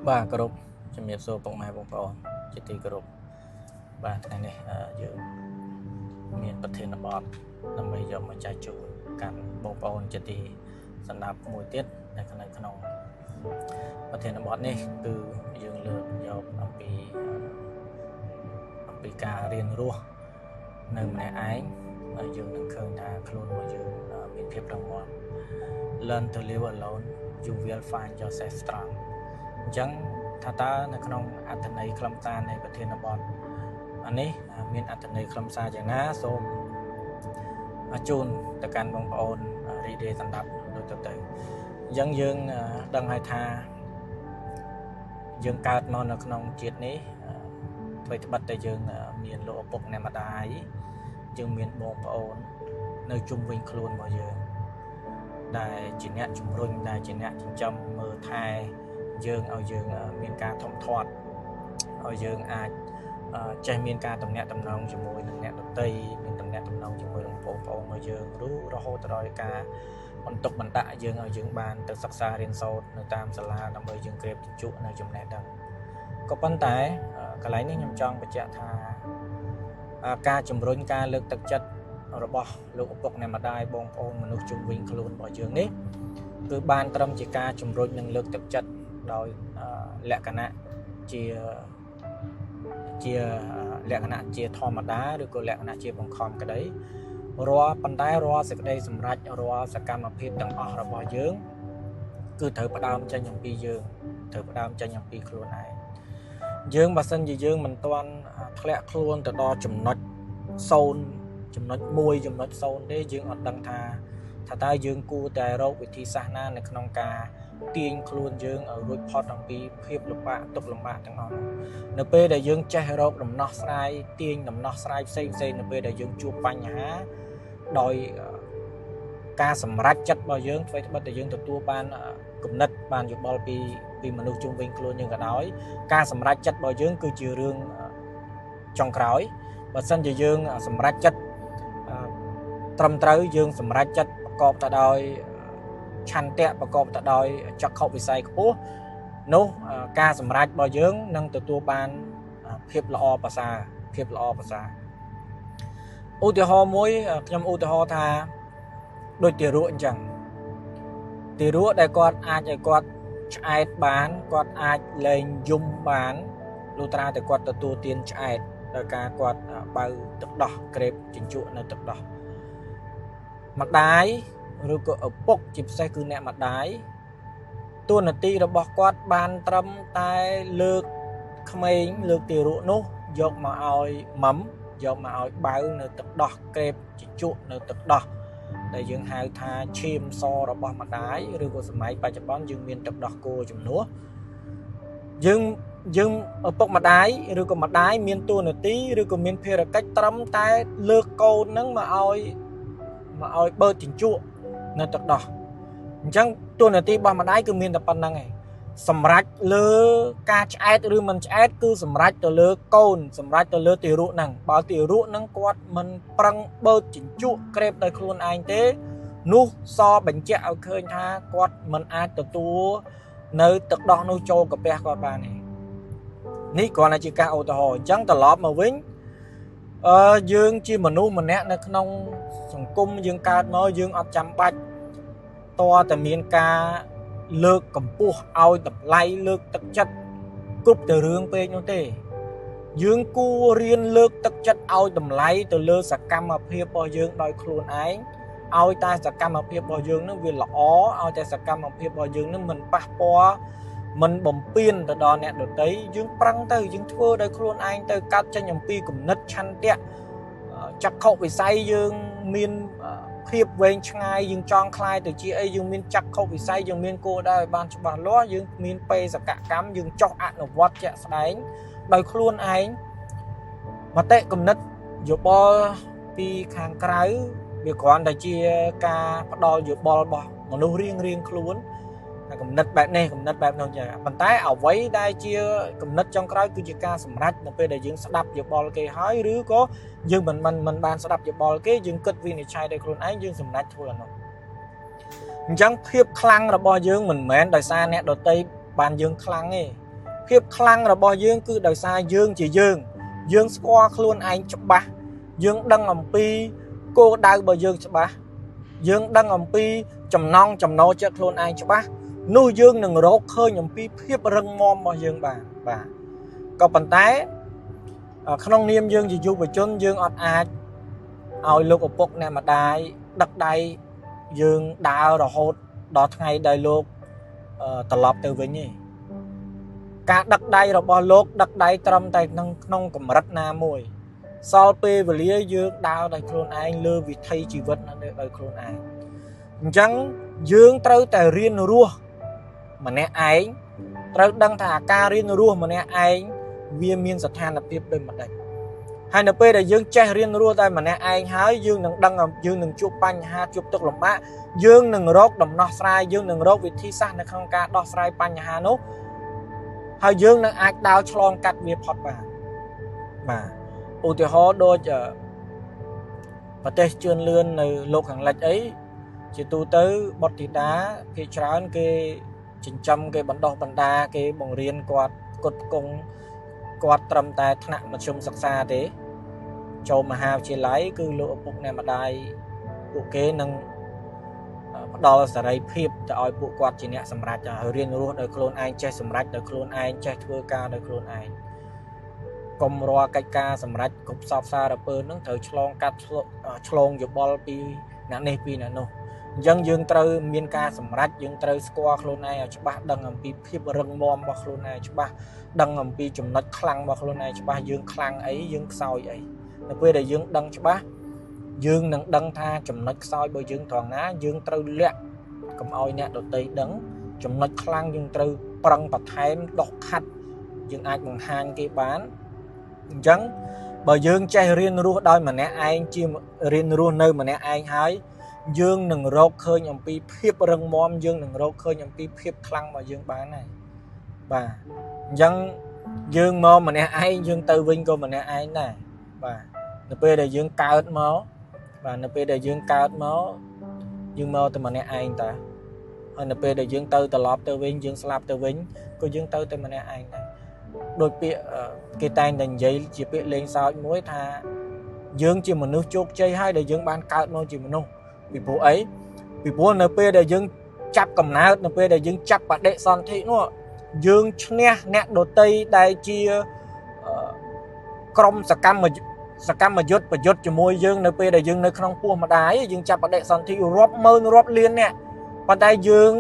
បាទគោរពជំរាបសួរពុកម៉ែបងប្អូនជាទីគោរពបាទថ្ងៃនេះយើងមានប្រធានបទដើម្បីយកមកចែកជូនកាន់បងប្អូនជាទីសម្រាប់មួយទៀតនៅក្នុងប្រធានបទនេះគឺយើងលើកយកអំពីការរៀនរស់នៅម្នាក់ឯងហើយយើងនឹងឃើញថាខ្លួនរបស់យើងមានភាពរឹងមាំ Learn to live alone, you will find yourself strong. អញ្ចឹងថាតើនៅក្នុងអត្ថន័យខ្លឹមសារនៃប្រធានបទអានេះមានអត្ថន័យខ្លឹមសារយ៉ាងណាសូមជូនទៅកាន់បងប្អូនរីដេសម្រាប់ដូចទៅទៅអញ្ចឹងយើងដឹងហើយថាយើងកើតមកនៅក្នុងជាតិនេះអ្វីត្បិតតែយើងមានលោកឪពុកអ្នកម្ដាយយើងមានបងប្អូននៅជុំវិញខ្លួនរបស់យើងដែលជាអ្នកជំរុញដែលជាអ្នកចិញ្ចឹមមើលថែយើងឲ្យយើងមានការធំធាត់ឲ្យយើងអាចចេះមានការតំណាក់តំណងជាមួយនឹងអ្នកដទៃមានតំណាក់តំណងជាមួយនឹងបងប្អូនរបស់យើងឬរហូតដល់ការបន្ទុកបណ្ដាក់យើងឲ្យយើងបានទៅសិក្សារៀនសូត្រនៅតាមសាលាដើម្បីយើងក្រេបជញ្ជក់នៅចំណេះដឹងក៏ប៉ុន្តែកន្លែងនេះខ្ញុំចង់បញ្ជាក់ថាការជំរុញការលើកទឹកចិត្តរបស់លោកឪពុកអ្នកម្ដាយបងប្អូនមនុស្សជុំវិញខ្លួនរបស់យើងនេះគឺបានត្រឹមជាការជំរុញនិងលើកទឹកចិត្តដោយលក្ខណៈជាជាលក្ខណៈជាធម្មតាឬក៏លក្ខណៈជាបង្ខំក្តីរាល់ប៉ុន្តែរាល់សេចក្តីសម្រេចរាល់សកម្មភាពទាំងអស់របស់យើងគឺត្រូវផ្ដើមចេញអំពីយើងត្រូវផ្ដើមចេញអំពីខ្លួនឯងយើងបើសិនជាយើងមិនទាន់ធ្លាក់ខ្លួនទៅដល់ចំណុច0ចំណុច1ចំណុច0ទេយើងអត់ដឹងថាតើយើងគួរតែរកវិធីសាស្ត្រណានៅក្នុងការទាញខ្លួនយើងឲ្យរួចផុតអំពីភាពលំបាកទុក្ខលំបាកទាំងអស់នោះនៅពេលដែលយើងចេះរកដំណោះស្រាយទាញដំណោះស្រាយផ្សេងផ្សេងនៅពេលដែលយើងជួបបញ្ហាដោយការសម្រេចចិត្តរបស់យើងអ្វីត្បិតតែយើងទទួលបានគំនិតបានយោបល់ពីមនុស្សជុំវិញខ្លួនយើងក៏ដោយការសម្រេចចិត្តរបស់យើងគឺជារឿងចុងក្រោយបើសិនជាយើងសម្រេចចិត្តត្រឹមត្រូវយើងសម្រេចចិត្តប្រកបទៅដោយឆន្ទៈប្រកបទៅដោយចក្ខុវិស័យខ្ពស់នោះការសម្រេចរបស់យើងនឹងទទួលបានភាពល្អប្រសើរភាពល្អប្រសើរឧទាហរណ៍មួយខ្ញុំឧទាហរណ៍ថាដូចទារកអញ្ចឹងទារកដែលគាត់អាចឲ្យគាត់ឆ្អែតបានគាត់អាចលែងយំបានលុះត្រាតែគាត់ទទួលទានឆ្អែតដោយការគាត់បើទឹកដោះក្រេបជញ្ជក់នៅទឹកដោះម្ដាយឬក៏ឪពុកជាពិសេសគឺអ្នកម្ដាយតួនាទីរបស់គាត់បានត្រឹមតែលើកក្មេងលើកទារកនោះយកមកឲ្យម៉ឹមយកមកឲ្យបៅនៅទឹកដោះក្រេបជញ្ជក់នៅទឹកដោះដែលយើងហៅថាឈាមសរបស់ម្ដាយឬក៏សម័យបច្ចុប្បន្នយើងមានទឹកដោះគោជំនួសយើងឪពុកម្ដាយឬក៏ម្ដាយមានតួនាទីឬក៏មានភារកិច្ចត្រឹមតែលើកកូនហ្នឹងមកឲ្យបើជញ្ជក់នៅទឹកដោះអញ្ចឹងតួនាទីរបស់ម្ដាយគឺមានតែប៉ុណ្្នឹងឯងសម្រាប់លើការឆ្អែតឬមិនឆ្អែតគឺសម្រាប់ទៅលើកូនសម្រាប់ទៅលើទារកហ្នឹងបើទារកហ្នឹងគាត់មិនប្រឹងបើជញ្ជក់ក្រេបដោយខ្លួនឯងទេនោះសបញ្ជាក់ឲ្យឃើញថាគាត់មិនអាចទទួលនៅទឹកដោះនោះចូលកាពះគាត់បានទេនេះគ្រាន់តែជាការឧទាហរណ៍អញ្ចឹងត្រឡប់មកវិញយើងជាមនុស្សម្នាក់នៅក្នុងសង្គមយើងកើតមកយើងអត់ចាំបាច់តតែមានការលើកកម្ពស់ឲ្យតម្លៃលើកទឹកចិត្តគ្រប់ទៅរឿងពេកនោះទេយើងគួររៀនលើកទឹកចិត្តឲ្យតម្លៃទៅលើសកម្មភាពរបស់យើងដោយខ្លួនឯងឲ្យតែសកម្មភាពរបស់យើងនឹងវាល្អឲ្យតែសកម្មភាពរបស់យើងនឹងមិនប៉ះពាល់មិនបំពេញទៅដល់អ្នកដទៃយើងប្រឹងទៅយើងធ្វើដោយខ្លួនឯងទៅកាត់ចេញអំពីគំនិតឆន្ទៈចក្ខុវិស័យយើងមានភាពវែងឆ្ងាយយើងចង់ខ្លាយទៅជាអីយើងមានចក្ខុវិស័យយើងមានគោលដៅឲ្យបានច្បាស់លាស់យើងមានបេសកកម្មយើងចោះអនុវត្តជាក់ស្ដែងដោយខ្លួនឯងមតិគំនិតយោបល់ពីខាងក្រៅវាគ្រាន់តែជាការផ្ដល់យោបល់របស់មនុស្សរៀងរៀងខ្លួនគំនិតបែបនេះគំនិតបែបនោះចឹងប៉ុន្តែអ្វីដែលជាគំនិតចុងក្រោយគឺជាការសម្រេចនៅពេលដែលយើងស្ដាប់យោបល់គេហើយឬក៏យើងមិនបានស្ដាប់យោបល់គេយើងគិតវិនិច្ឆ័យដោយខ្លួនឯងយើងសម្រេចធ្វើអានោះអញ្ចឹងភាពខ្លាំងរបស់យើងមិនមែនដោយសារអ្នកដទៃបានយើងខ្លាំងទេ ភាពខ្លាំងរបស់យើងគឺដោយសារយើងជាយើងយើងស្គាល់ខ្លួនឯងច្បាស់យើងដឹងអំពីគោលដៅរបស់យើងច្បាស់យើងដឹងអំពីចំណង់ចំណូលចិត្តខ្លួនឯងច្បាស់នោះយើងនឹងរកឃើញអំពីភាពរឹងមាំរបស់យើងបានបាទក៏ប៉ុន្តែក្នុងនាមយើងជាយុវជនយើងអត់អាចឲ្យលោកឪពុកអ្នកម្ដាយដឹកដៃយើងដើររហូតដល់ថ្ងៃដែលលោកត្រឡប់ទៅវិញទេការដឹកដៃរបស់លោកដឹកដៃត្រឹមតែក្នុងកម្រិតណាមួយសល់ពេលវេលាយើងដើរដោយខ្លួនឯងលើវិថីជីវិតដោយខ្លួនឯងអញ្ចឹងយើងត្រូវតែរៀនរស់ម្នាក់ឯងត្រូវដឹងថាការរៀនរស់ម្នាក់ឯងវាមានស្ថានភាពដូចម្ដេចហើយនៅពេលដែលយើងចេះរៀនរស់តែម្នាក់ឯងហើយយើងនឹងដឹងយើងនឹងជួបបញ្ហាជួបទុក្ខលំបាកយើងនឹងរកដំណោះស្រាយយើងនឹងរកវិធីសាស្ត្រនៅក្នុងការដោះស្រាយបញ្ហានោះហើយយើងនឹងអាចដើរឆ្លងកាត់វាផុតបានបាទឧទាហរណ៍ដូចប្រទេសជឿនលឿននៅលោកខាងលិចអីជាទូទៅបុត្រធីតាភាគច្រើនគេចិញ្ចឹមគេបណ្ដោះបណ្ដាគេបង្រៀនគាត់ផ្គត់ផ្គង់គាត់ត្រឹមតែថ្នាក់មធ្យមសិក្សាទេចូលមហាវិទ្យាល័យគឺលោកឪពុកអ្នកម្ដាយពួកគេនឹងផ្ដល់សេរីភាពទៅឲ្យពួកគាត់ជាអ្នកសម្រេចឲ្យរៀនរស់ដោយខ្លួនឯងចេះសម្រេចដោយខ្លួនឯងចេះធ្វើការដោយខ្លួនឯងកុំរាល់កិច្ចការសម្រេចគ្រប់សពសារពើនឹងត្រូវឆ្លងកាត់ឆ្លងយោបល់ពីអ្នកនេះពីអ្នកនោះអញ្ចឹងយើងត្រូវមានការសម្រេចយើងត្រូវស្គាល់ខ្លួនឯងឲ្យច្បាស់ដឹងអំពីភាពរឹងមាំរបស់ខ្លួនឯងច្បាស់ដឹងអំពីចំណុចខ្លាំងរបស់ខ្លួនឯងច្បាស់យើងខ្លាំងអីយើងខ្សោយអីនៅពេលដែលយើងដឹងច្បាស់យើងនឹងដឹងថាចំណុចខ្សោយរបស់យើងត្រង់ណាយើងត្រូវលាក់កុំឲ្យអ្នកដទៃដឹងចំណុចខ្លាំងយើងត្រូវប្រឹងបន្ថែមដោះខាត់យើងអាចបង្ហាញគេបានអញ្ចឹងបើយើងចេះរៀនរស់ដោយម្នាក់ឯងជារៀនរស់នៅម្នាក់ឯងហើយយើងនឹងរកឃើញអំពីភាពរឹងមាំយើងនឹងរកឃើញអំពីភាពខ្លាំងរបស់យើងបានហើយបាទអញ្ចឹងយើងមកម្នាក់ឯងយើងទៅវិញក៏ម្នាក់ឯងដែរបាទនៅពេលដែលយើងកើតមកបាទនៅពេលដែលយើងកើតមកយើងមកតែម្នាក់ឯងតាហើយនៅពេលដែលយើងទៅត្រឡប់ទៅវិញយើងស្លាប់ទៅវិញក៏យើងទៅតែម្នាក់ឯងដែរដោយពាក្យគេតែងតែនិយាយជាពាក្យលេងសើចមួយថាយើងជាមនុស្សជោគជ័យហើយដែលយើងបានកើតមកជាមនុស្សពីព្រោះអីពីព្រោះនៅពេលដែលយើងចាប់កំណើតនៅពេលដែលយើងចាប់បដិសន្ធិនោះយើងឈ្នះអ្នកដទៃដែលជាក្រុមសកម្មយុទ្ធប្រយុទ្ធជាមួយយើងនៅពេលដែលយើងនៅក្នុងពោះម្ដាយយើងចាប់បដិសន្ធិរាប់ម៉ឺនរាប់លានអ្នកប៉ុន្តែយើង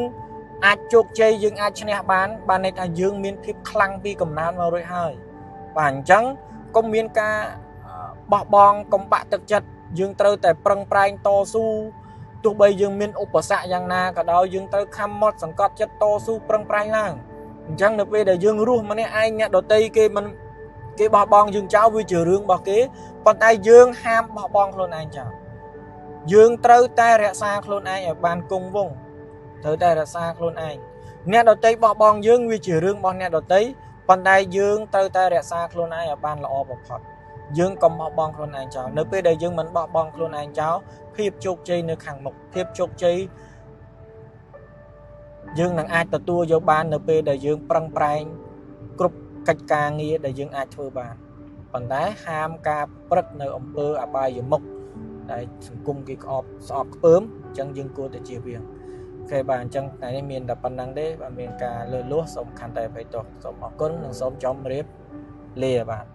អាចជោគជ័យយើងអាចឈ្នះបានបានន័យថាយើងមានភាពខ្លាំងពីកំណើតមករួចហើយបាទអញ្ចឹងកុំមានការបោះបង់កុំបាក់ទឹកចិត្តយើងត្រូវតែប្រឹងប្រែងតស៊ូទោះបីយើងមានឧបសគ្គយ៉ាងណាក៏ដោយយើងត្រូវខំមាត់សង្កត់ចិត្តតស៊ូប្រឹងប្រែងឡើងអញ្ចឹងនៅពេលដែលយើងរស់ម្នាក់ឯងអ្នកដទៃគេមិនគេបោះបង់យើងចោលវាជារឿងរបស់គេប៉ុន្តែយើងហាមបោះបង់ខ្លួនឯងចោលយើងត្រូវតែរក្សាខ្លួនឯងឲ្យបានគង់វង្សត្រូវតែរក្សាខ្លួនឯងអ្នកដទៃបោះបង់យើងវាជារឿងរបស់អ្នកដទៃប៉ុន្តែយើងត្រូវតែរក្សាខ្លួនឯងឲ្យបានល្អបំផុតយើងកុំបោះបង់ខ្លួនឯងចោលនៅពេលដែលយើងមិនបោះបង់ខ្លួនឯងចោលភាពជោគជ័យនៅខាងមុខភាពជោគជ័យយើងនឹងអាចទទួលយកបាននៅពេលដែលយើងប្រឹងប្រែងគ្រប់កិច្ចការងារដែលយើងអាចធ្វើបានប៉ុន្តែហាមការប្រព្រឹត្តនៅអំពើអបាយមុខដែលសង្គមគេក្អប់ស្អប់ខ្ពើមអញ្ចឹងយើងគួរតែជៀសវាងអូខេបាទអញ្ចឹងថ្ងៃនេះមានតែប៉ុណ្្នឹងទេបាទមានការលើសលួសសូមខន្តីអភ័យទោសសូមអរគុណនិងសូមជម្រាបលាបាទ